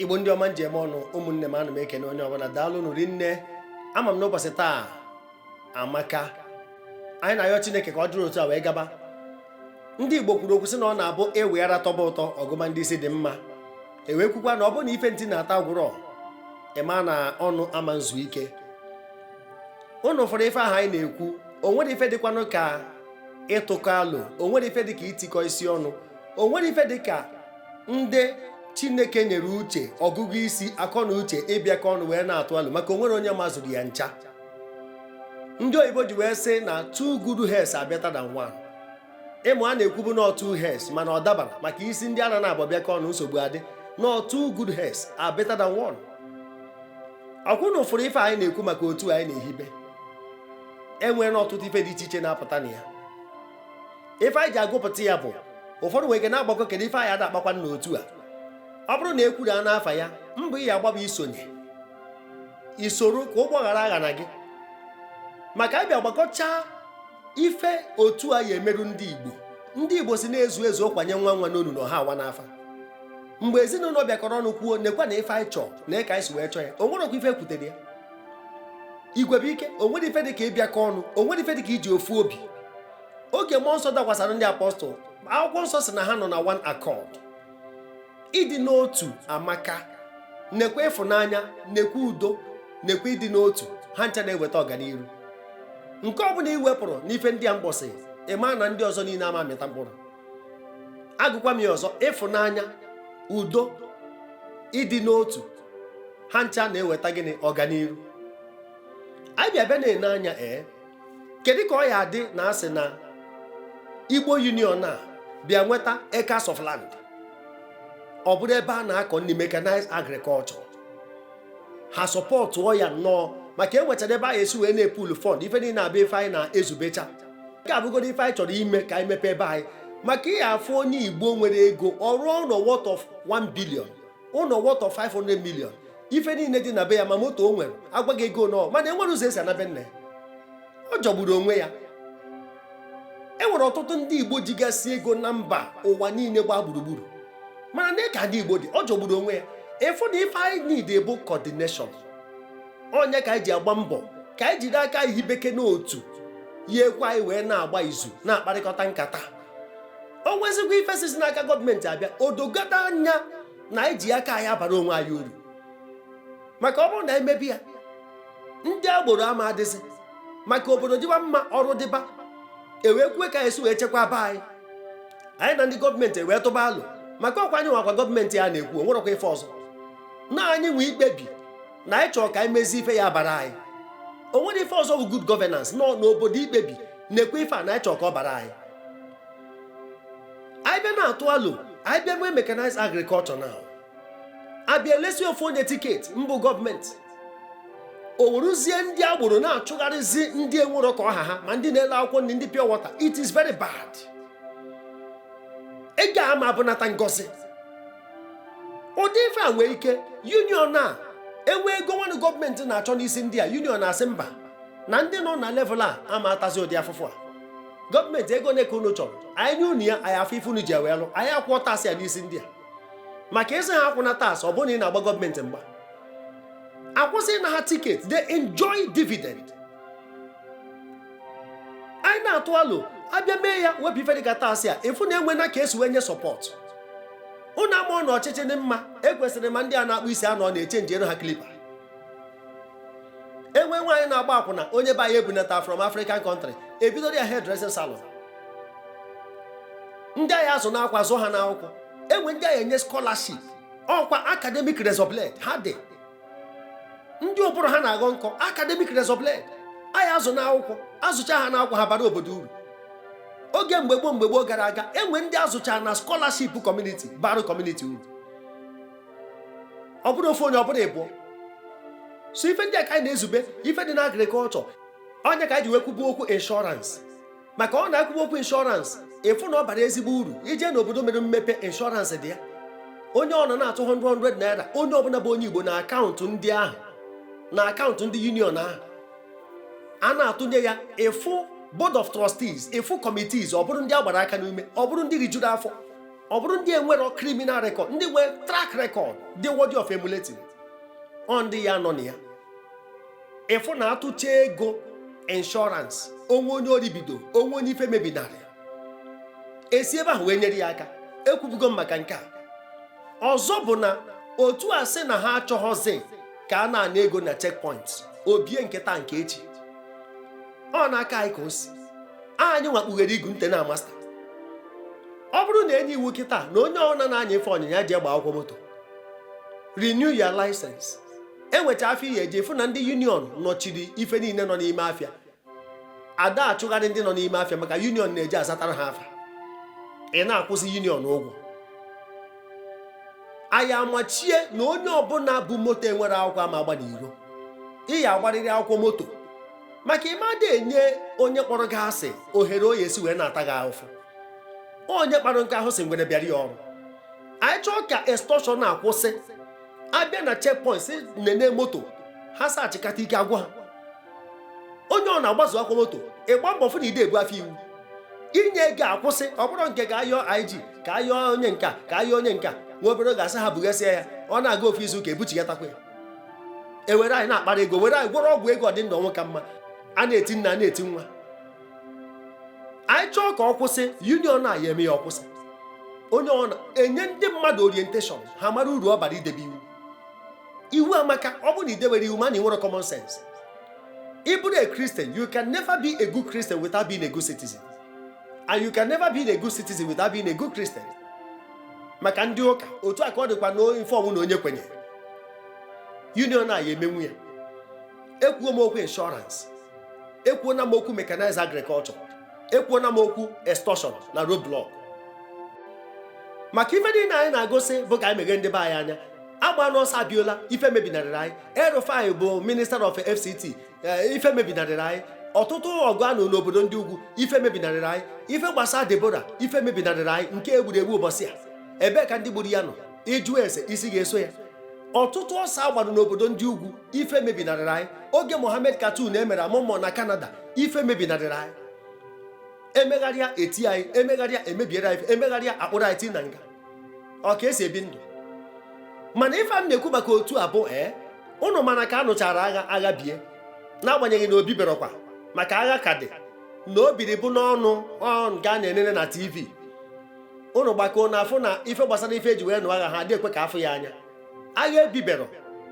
Igbo ndị ọma nji eme ọnụ, ụmụnne m, ana m ekene onye ọbụla. Daalụ nụ rinne. Ama m n'ụbọchị taa amaka. Anyị na-ayọ Chineke ka ọ dịrị otu a wee gaba. Ndị Igbo kwuru okwu sị na ọ na-abụ eweghara tọba ụtọ ọgụma ndị isi dị mma, ewee kwukwa na ọ bụrụ na ife ntị na-ata gwụrọ, ịma na ọnụ ama nzu ike. Ụnụ ụfọdụ ife ahụ anyị na-ekwu, o nwere ife dịkwanụ ka ịtụkọ alụ, o nwere ife dị ka itikọ isi ọnụ, o nwere ife dị ka ndị Chineke nyere uche, ọgụgụ isi, akọ na uche ịbịakọ ọnụ wee na-atụ alụ, maka o nwere onye mazụrụ ya ncha. Ndị oyibo ji wee sị na two good heads are better than one. Ịmụ a na-ekwubu na two heads, mana ọ dabara maka isi ndị ara na-abọ bịakọ ọnụ, nsogbu adị. Na two good heads are better than one. Ọkwụ na ụfọdụ ife anyị na-ekwu maka otu anyị na-ehibe, enwere ọtụtụ ife dị iche iche na-apụta na ya. Ife anyị ji agụpụta ya bụ ụfọdụ nwere ike na-agbakọ, kedu ife anyị ada akpakwa n'otu a? Ọ bụrụ na e kwuru a n'afa ya, mbụ ị ya agbaba isonye isoro ka ụgbọ ghara agha na gị, maka anyị bịa gbakọchaa ife otu a ya emerụ ndị Igbo. Ndị Igbo si na-ezu ezu kwanye nwa nwa n'onu na ọha awa n'afa. Mgbe ezinụlọ bịakọrọ ọnụ kwuo, nekwa na ife anyị chọọ na ka anyị si wee chọọ ya, o nwerekwa ife ekwutere ya. Igwe bụ ike. O nwere ife dị ka ịbịakọ ọnụ, o nwere ife dị ka iji ofu obi. Oge mmụọ nsọ dakwasara ndị apọstụl, akwụkwọ nsọ si na ha nọ na one accord. Ịdị n'otu amaka. Nekwe ịfụnanya, nekwe udo, nekwe ịdị n'otu, ha ncha na-eweta ọganiru. Nke ọ bụla ị wepụrụ n'ife ndị a mkpọsị, ịma na ndị ọzọ niile ama amịta mkpụrụ. Agụkwa m ya ọzọ: ịfụnanya, udo, ịdị n'otu, ha ncha na-eweta gịnị? Ọganiru. Anyị bịa bịa na-ene anya, ee, kedu ka ọ ya adị na asị na Igbo Union a bịa nweta acres of land, ọ bụrụ ebe a na-akọ nri, mechanized agriculture, ha supportụọ ya nnọọ, maka enwechara ebe anyị esi wee na-epool fund. Ife niile abịa, ife anyị na-ezubecha nke abụgodo ife anyị chọrọ ime ka anyị mepee ebe anyị, maka ihe afụ onye Igbo nwere ego, ọ rụọ ụlọ worth of 1 billion, ụlọ worth of 500 million, ife niile dị na be ya, ma moto o nwere, agwaghị ego nọ, mana enwere ụzọ esi anabe nna ya. Ọ jọgburu onwe ya. E nwere ọtụtụ ndị Igbo jigasị ego na mba ụwa niile gbaa gburugburu, mana na ka ndị Igbo dị, ọ jọgburu onwe ya. Ịfụ na ife anyị need bụ coordination. Onye ka anyị ji agba mbọ ka anyị jiri aka anyị hibeke n'otu ya ekwe anyị wee na-agba izu, na-akparịkọta nkata. O nwezikwa ife sisi n'aka gọọmenti abịa, odogata anya na anyị ji aka anyị abara onwe anyị uru, maka ọ bụrụ na emebi ya, ndị agboro ama adịzi, maka obodo dịba mma, ọrụ dịba, ewee kwue ka anyị si wee chekwaba anyị, anyị na ndị gọọmenti ewee tụba alụ, maka ọkwa anyị nwakwa gọọmenti a na-ekwu. O nwerekwa ife ọzọ na anyị nwe ikpebi na anyị chọrọ ka anyị mezie ife ya bara anyị. O nwere ife ọzọ bụ good governance nọ n'obodo, ikpebi na-ekwe ife a na anyị chọrọ ka ọ bara anyị. Anyị bịa na-atụ alụ, anyị bịa nwee mechanized agriculture now, abịa elesi ofu onye ticket mbụ gọọmenti, o weruzie ndị agboro na-achụgharịzi ndị enwero ka ọha ha, ma ndị na-ele akwụkwọ nri, ndị pure water. It is very bad. Ị ga-ama abụnata ngozi ụdị ife a nwee ike. Union a enwe ego nwanụ gọọmenti na-achọ n'isi ndị a, union na-asị mba, na ndị nọ na level a ama atazi ụdị afụfụ a. Gọọmenti, ego ole ka unu chọrọ? Anyị nye unu ya, anyị afọ ife unu ji ewee lụ. Anyị akwụọ tax ya n'isi ndị a, maka ịsị ha akwụna tax, ọ bụrụ na ị na-agba gọọmenti mgba, akwụsị na ha ticket. They enjoy dividend. Anyị na-atụ alụ, abịa mee ya, wepụ ife dịka tax a, ịfụ na enwe na ka esi wee nye support. Unu ama na ọchịchị dị mma, ekwesịrị ma ndị a na-akpụ isi anọ na-eche njere ha clipper. Enwe nwaanyị na-agba akwụna, onye be anyị ebunata from African country, ebidoro ya hairdressing salon. Ndị agha azụ n'akwa, zụ ha n'akwụkwọ. Enwe ndị agha enye scholarship, ọkwa academic razor blade ha dị, ndị ụbụrụ ha na-aghọ nkọ, academic razor blade anyị azụ n'akwụkwọ, azụcha ha n'akwụkwọ, ha bara obodo uru. Oge mgbe gboo gara aga, enwe ndị azụcha na scholarship community, bara community uru. Ọ bụrụ ofu onye, ọ bụrụ ịbụọ. So ife ndị a ka anyị na-ezube. Ife dị na agriculture, onye ka anyị ji wee kwubu okwu insurance, maka ọ na-akwubu okwu insurance, ịfụ na ọ bara ezigbo uru. Ije n'obodo mere mmepe, insurance dị ya. Onye ọ nọ na-atụ 100 naira, onye ọbụla bụ onye Igbo, na akaụntụ ndị ahụ, na akaụntụ ndị union ahụ a na-atụnye ya. Ịfụ board of trustees, ịfụ committees, ọ bụrụ ndị a gbara aka n'ume, ọ bụrụ ndị rijuru afọ. Ọ bụrụ ndị enwero criminal record, ndị nwee track record dị worthy of emulating, ọ ndị ya nọ na ya. Ịfụ na atụcha ego insurance, onwe onye oribido, onwe onye ife mebinarị, esi ebe ahụ wee nyere ya aka. Ekwubugo m maka nke a. Ọzọ bụ na otu a sị na ha achọghọzi ka a na-ana ego na checkpoint obie nke taa nke echi. Ọ n'aka anyị ka o si. Anyị nwa kpughere igu nte na master. Ọ bụrụ na enye iwu kịta na onye ọbụla na-anya ife ọnyịnya ji egba akwụkwọ moto, renew your license, enwecha afọ ihe eji fụ na ndị union nọchiri ife niile nọ n'ime afịa, ada achụgharị ndị nọ n'ime afịa, maka union na-eji azatara ha afa. Ị na-akwụsị union ụgwọ. Anyị amachie na onye ọbụla bụ moto enwere akwụkwọ ama agba n'iro. Ị ya agbarịrị akwụkwọ moto, maka ịmada enye onye kpọrọ gị asị ohere o ya esi wee na-ata gị ahụfụ. Onye kpara nke ahụ si ngwere bịara ya ọrụ. Anyị chọọ ka extortion na-akwụsị. Abịa na checkpoint, si nene moto ha, sachịkata ike agwụ ha. Onye ọ na-agbazu akwụkwọ moto, ịgba mbọ fụ na ide ebu afọ iwu inye ego akwụsị. Ọ bụrụ nke ka ayọọ IG, ka ayọọ onye nka, ka ayọọ onye nka, nwa obere oge asị ha bugasịa ya. Ọ na-aga ofu izu ka ebuchigatakwa ya. Ewere anyị na-akpara ego, were anyị gwọrọ ọgwụ ego. Ọdị ndụ ọnwụ ka mma. A na-eti nna, a na-eti nwa. Anyị chọọ ka ọ kwụsị. Union a ya eme ya ọ kwụsị. Onye ọ na-enye ndị mmadụ orientation, ha mara uru ọ bara idebe iwu. Iwu amaka. Ọ bụrụ na idebere iwu, ma na ị nwere common sense, ị bụrụ a Christian, you can never be a good Christian without being a good citizen, and you can never be a good citizen without being a good Christian. Maka ndị ụka, otu a ka ọ dịkwa n'ife ọnwụ na onye kwenye. Union a ya emenwu ya. Ekwuo m okwu insurance, ekwuona m okwu mechanized agriculture, ekwuona m okwu extortion na roadblock. Maka ife niile anyị na-agụsị bụ ka anyị meghe ndị be anyị anya. Agba n'ọsọ abịola, ife mebinarịrị anyị. El-Rufai bụ minister of FCT, ife mebinarịrị anyị. Ọtụtụ ọgụ anụ n'obodo ndị ugwu, ife mebinarịrị anyị. Ife gbasara Deborah, ife mebinarịrị anyị. Nke egburu egbu ụbọchị a, ebee ka ndị gburu ya nọ? Ịjụ ese, isi ga-eso ya. Ọtụtụ ọsọ agbara n'obodo ndị ugwu, ife mebinarịrị anyị. Oge Mohammed cartoon emere amụmụ na Canada, ife mebinarịrị anyị. Emegharịa eti anyị, emegharịa emebiere anyị, emegharịa akpụrụ anyị tii na nga. Ọ ka esi ebi ndụ. Mana ife a m na-ekwu maka otu a bụ, ee, ụnụ mana ka a nụchara agha, agha bie, n'agbanyeghị na obi berọkwa maka agha ka dị na o biri bụ n'ọnụ ọ nke a na-enene na TV. Ụnụ gbakọọ na afụ na ife gbasara ife eji wee nụ agha, ha adị ekwe ka afụ ya anya. Agha ebibero.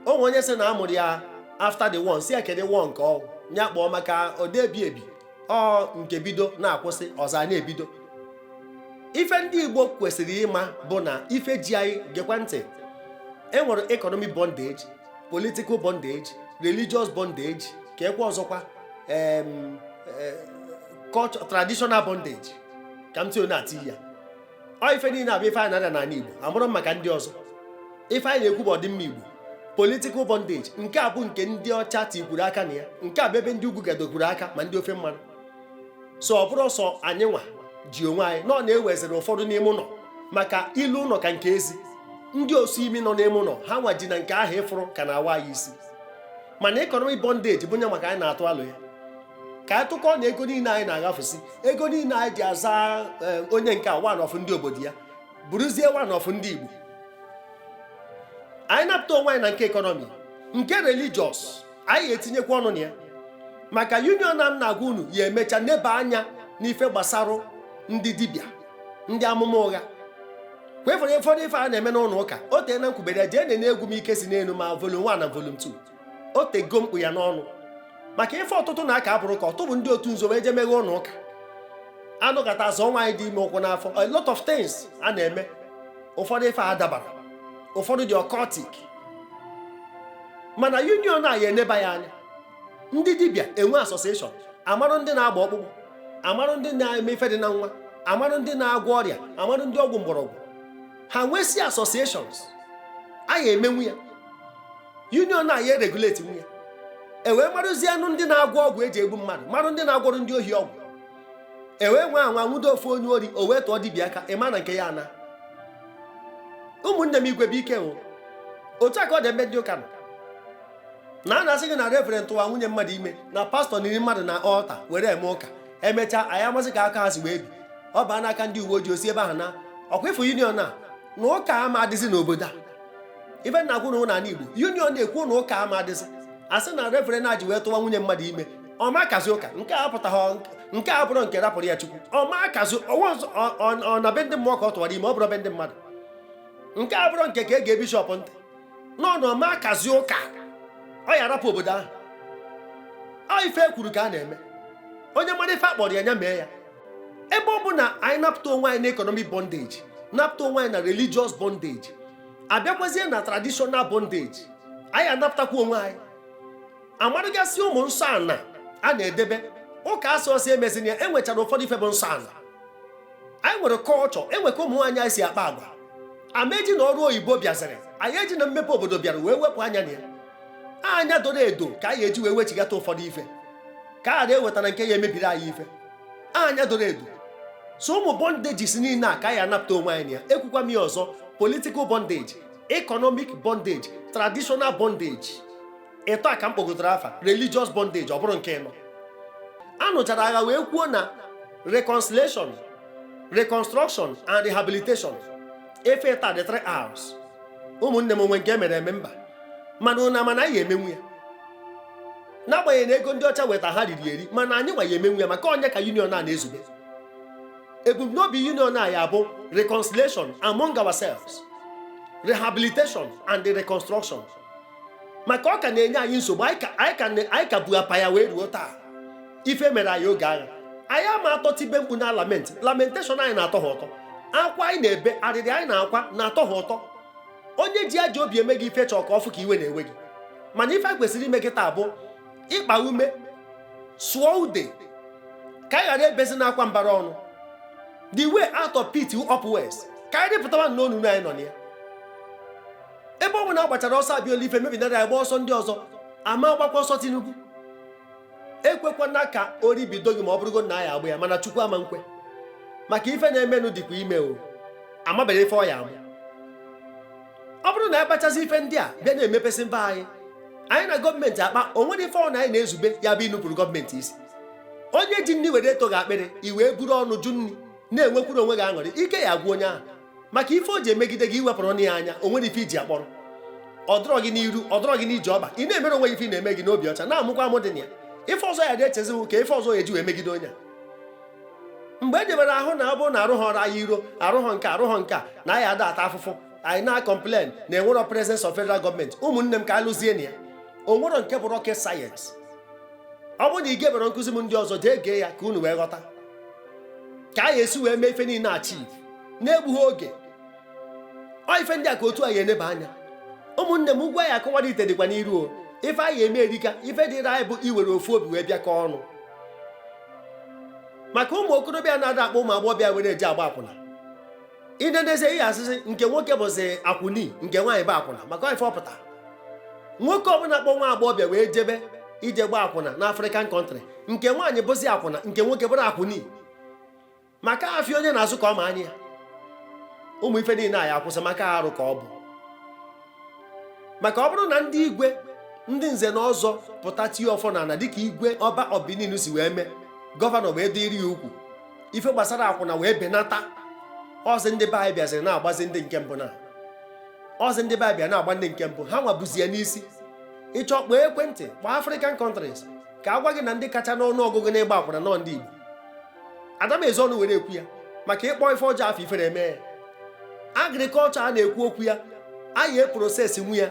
Onwe onye sị na amụrụ ya after the war, si ya kedu war nke ọ ya kpọọ, maka odebi ebi ọ nke bido na-akwụsị ọzọ a na-ebido. Ife ndị Igbo kwesịrị ịma bụ na ife ji anyị, gekwa ntị, enwere economic bondage, political bondage, religious bondage, ka ekwe ọzọkwa, culture, traditional bondage, ka m tio na-ati ya. Ọ ife niile abụ ife anyị na-ada n'ala Igbo. Amụrụ m maka ndị ọzọ, ife anyị na-ekwu bụ ọdịmma Igbo. Political bondage nke a bụ nke ndị ọcha tikwuru aka na ya. Nke a bụ ebe ndị ugwu gadokwuru aka, ma ndị ofe mmanụ. So ọ bụrụ ọsọ anyị nwa ji onwe anyị nọ na-eweziri ụfọdụ n'ime ụlọ, maka ilu ụlọ ka nke ezi. Ndị osu imi nọ n'ime ụlọ ha nwa ji na nke ahụ ịfụrụ ka na-awa anyị isi. Mana economic bondage bụ nye maka anyị na-atụ alụ ya ka anyị tụkọọ na ego niile anyị na-aghafusi, ego niile anyị ji aza onye nke a one of ndị obodo ya, bụrụzie one of ndị Igbo. Anyị napụta onwe anyị na nke economy. Nke religious, anyị ga-etinyekwa ọnụ na ya, maka union a m na-agwa unu ya emecha neba anya n'ife gbasara ndị dibịa, ndị amụma ụgha. Kwefere ụfọdụ ife a na-eme n'ụlọ ụka. O tee na nkwubere ya, jee nene egwu m ike si n'elu, ma volume 1 na volume 2. O tego mkpu ya n'ọnụ maka ife ọtụtụ na-aka abụrụ ka ọtụbụ ndị otu nzo wee jee meghe ụlọ ụka, anụkata azọ nwaanyị dị ime ụkwụ n'afọ. A lot of things a na-eme, ụfọdụ ife a dabara, ụfọdụ dị occultic. Mana union a ya eneba ya anya. Ndị dibịa enwe association, amarụ ndị na-agba ọkpụkpụ, amarụ ndị na-eme ife dị na nwa, amarụ ndị na-agwọ ọrịa, amarụ ndị ọgwụ mgbọrọgwụ. Ha nwesị associations, a ya emenwu ya. Union a ya regulate nwu ya, e wee marụzie anụ ndị na-agwọ ọgwụ eji egbu mmadụ, marụ ndị na-agwọrọ ndị ohi ọgwụ. E wee nwee anwa nwudo ofu onye ori, o wee tụọ dibịa aka, ịma na nke ya ana. Ụmụnne m, igwe bụ ike o. Otu a ka ọ dị ebe ndị ụka nọ na a na-asị gị na reverend tụwa nwunye mmadụ ime, na pastọ niri mmadụ na altar were eme ụka. Emechaa, anyị amasị ka aka ha si wee bi. Ọ baa n'aka ndị uwe ojii, osi ebe ahụ na Ọkwa ịfụ union a na ụka ama adịzi n'obodo a. Ife na-agwụ na ụlọ Igbo union na-ekwu na ụka ama adịzi. Asị na reverend a ji wee tụwa nwunye mmadụ ime, ọma akazi ụka nke a apụtaghị, nke a bụrụ nke rapụrụ ya Chukwu. Ọma akazi ọwa ọzọ ọ na be ndị mmụọ ka ọ tụwara ime, ọ bụrụ be ndị mmadụ. Nke a bụrụ nke ka e gee bishọp ntị nọ na ọma akazi ụka, ọ ya arapụ obodo ahụ. Ọ ife e kwuru ka a na-eme. Onye mara ife akpọrọ ya, nya mee ya. Ebe ọ bụ na anyị napụta onwe anyị na economic bondage, napụta onwe anyị na religious bondage, abịakwazie na traditional bondage, anyị anapụtakwa onwe anyị. Amarụgasị ụmụ nsọ ana a na-edebe ụka asị ọsọ emezina ya. Enwechara ụfọdụ ife bụ nsọ ana. Anyị nwere kọlchọ, enwe ka ụmụ nwaanyị anyị si akpa agwa. Amaeji na ọrụ oyibo bịaziri, anyị eji na mmepe obodo bịara wee wepụ anya na ya. Anya doro edo ka anyị eji wee wechigata ụfọdụ ife ka a ghara ewetara nke ya emebiri anyị ife. Anya doro edo so ụmụ bondages niile a ka anyị anapụta onwe anyị na ya. Ekwukwa m ya ọzọ: political bondage, economic bondage, traditional bondage, ịtọ a ka m kpọgotere afa, religious bondage. Ọ bụrụ nke ịnọ, a nụchara agha wee kwuo na reconciliation, reconstruction and rehabilitation, efe taa, the three R's. Ụmụnne m, onwe nke emere eme mba, mana ụna mana anyị emenwu ya, n'agbanyeghị na ego ndị ọcha weta ha riri eri, mana anyị nwa ya emenwu ya. Maka onye ka union a na-ezube? Ebumnobi union a ya bụ reconciliation among ourselves, rehabilitation and the reconstruction, maka ọ ka na-enye anyị nsogbu. Anyị ka bu apa ya wee ruo taa. Ife mere anyị oge agha, anyị ama atọ tibe mkpu na lament. Lamentation anyị na-atọ ha ụtọ. Akwa anyị na-ebe, arịrị anyị na-akwa na-atọ ha ụtọ. Onye ji ajọ obi eme gị ife chọọ ka ọ fụ ka iwe na-ewe gị, mana ife anyị kwesịrị ime gị taa bụ ịkpa ume, sụọ ude, ka anyị ghara ebezi n'akwa mbara ọnụ. The way out of pit upwards, ka anyị rịpụtawa n'onunu anyị nọ na ya. Ebe ọ bụ na agbachara ọsọ Abiola, ife mebinara ya, gba ọsọ ndị ọzọ, ama agbakwa ọsọ Tinubu. Ekwekwana ka o ribido gị, ma ọ bụrụgo na ya agba ya, mana Chukwu ama nkwe, maka ife na-emenụ dịkwa ime o amabeghị ife ọ ya amụ. Ọ bụrụ na akpachazi ife ndị a bịa na-emepesị mba anyị, anyị na gọọmenti akpa, o nwere ife ọ na anyị na-ezube ya bụ inupụrụ gọọmenti isi. Onye ji nri were eto gị akpịrị, i wee buru ọnụ jụ nri, na-enwekwuru onwe gị aṅụrị, ike ya agwụ onye ahụ, maka ife o ji emegide gị, iwepụrụ ọnụ ya anya. O nwere ife iji akpọrọ ọ dọrọ gị n'iru, ọ dọrọ gị n'ije ọba. Ị na-emere onwe gị ife ị na-eme gị n'obi ọcha, na-amụkwa amụ dị na ya. Ife ọzọ ya dị echeziwu ka ife ọzọ ya eji wee megide onye a. Mgbe e debere ahụ na ọ bụrụ na arụghọ ọrụ anyị iro, arụghọ nke, arụghọ nke a, na anyị ada ata afụfụ, anyị na-complain na enwerọ presence of federal gọọmenti. Ụmụnne m, ka alụzie na ya. O nwero nke bụ rocket science. Ọ bụrụ na ị gebere nkụzi m ndị ọzọ, jee gee ya ka unu wee ghọta ka anyị esi wee mee ife niile achieve na-egbughị oge. Ọ ife ndị a ka otu anyị eneba anya. Ụmụnne m, ugwu anyị akọwara ite dịkwa n'iru o. Ife anyị eme erika. Ife dịrị anyị bụ iwere ofu obi wee bịakọ ọnụ, maka ụmụ okorobịa na-ada akpọ ụmụ agbọghọbịa were eji agba akwụna. Idedezie ihe asịsị nke nwoke bụzi akwụni, nke nwaanyị bụ akwụna, maka ife ọpụta nwoke ọbụla kpọ nwa agbọghọbịa wee jebe ije gba akwụna na African country, nke nwaanyị bụzi akwụna, nke nwoke bụrụ akwụni, maka afịa onye na-azụ ka ọ ma anya ya. Ụmụ ife niile a ya akwụsị, maka arụ ka ọ bụ. Maka ọ bụrụ na ndị igwe, ndị nze na ọzọ pụta tie ọfọ n'ala, dịka igwe ọba Obinin si wee mee, gọvanọ wee dịrị ya ukwu, ife gbasara akwụna wee benata. Ọzọ ndị be anyị bịaziri na-agbazi ndị nke mbụ, na ọzọ ndị be anyị bịa na-agba ndị nke mbụ, ha nwabuzi ya n'isi. Ịchọ, kpọọ ekwentị, kpọọ African countries ka a gwa gị na ndị kacha n'ọnụ ọgụgụ n'ịgba akwụna nọ ndị Igbo. Ada m ezi ọnụ were ekwu ya, maka ịkpọ ife ọjọọ afọ, ifere eme ya. Agriculture a na-ekwu okwu ya, anyị e-process nwu ya,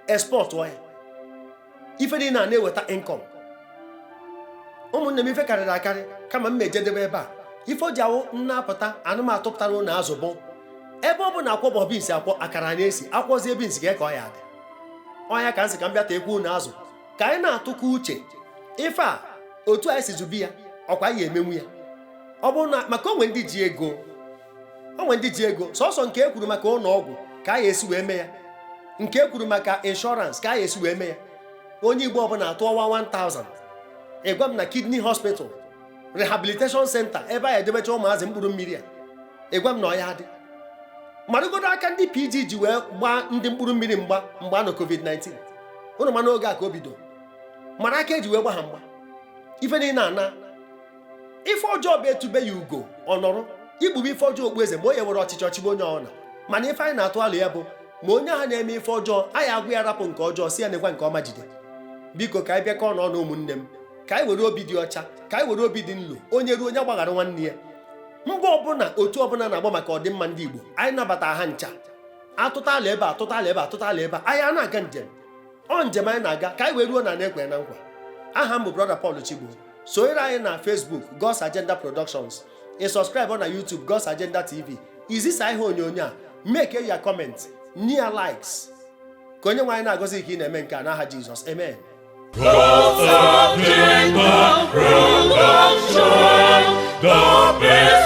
export ya, ife niile a na-eweta income. Ụmụnne m, ife karịrị akarị, kama m ejedebe ebe a. Ife o ji awụ nnapụta anụmatụ pụtara ụlọ azụ bụ ebe ọ bụ na akwọ bụ beans, akwọ akara na-esi akwọzie beans ga ka ọ ya dị ọnya ka nsị ka m bịa ta ekwu ụlọ azụ, ka anyị na-atụkọ uche ife a otu anyị si zubi ya. Ọkwa anyị emenwu ya. Ọ bụrụ na maka onwe ndị ji ego, onwe ndị ji ego sọsọ nke e kwuru maka ụlọ ọgwụ ka anyị esi wee mee ya, nke e kwuru maka insurance ka anyị esi wee mee ya. Onye Igbo ọbụla atụọwa 1000, ịgwa m na kidney hospital, rehabilitation center, ebe anyị edebecha ụmụazị mkpụrụ mmiri a, ịgwa m na ọ ya dị marụgodo aka ndị PG ji wee gbaa ndị mkpụrụ mmiri mgba mgbe a nọ COVID-19. Ụnụ ma n'oge a ka o bido mara aka eji wee gba ha mgba. Ife niile ana ife ọjọọ bụ etube ya ugo ọ nọrọ. Ikpube ife ọjọọ okpu eze, ma onye were ọchịchị ọchịgbu onye ọbụla. Mana ife anyị na-atụ alụ ya bụ ma onye ahụ na-eme ife ọjọọ, anyị agwụ ya rapụ nke ọjọọ, si ya nekwa nke ọma jide. Biko, ka anyị bịakọọ n'ọnụ, ụmụnne m, ka anyị were obi dị ọcha, ka anyị were obi dị nlo. Onye ruo, onye gbaghara nwanne ya. Mba ọbụla, otu ọbụla na-agba maka ọdịmma ndị Igbo, anyị nabata ha ncha. Atụta ala ebe a, atụta ala ebe a, atụta ala ebe a, anyị a na-aga njem. Ọ njem anyị na-aga ka anyị wee ruo na na-ekwe na nkwa. Aha m bụ Brother Paul Chigbo. Sonyere anyị na Facebook, God's Agenda Productions. Ị subscribe na YouTube, God's Agenda TV. Izisa ihe onyonyo a, make ya comment, nye ya likes, ka onye nwe anyị na-agọzi ka ị na-eme nke a n'aha Jizọs. Amen. God's Agenda Production, the best.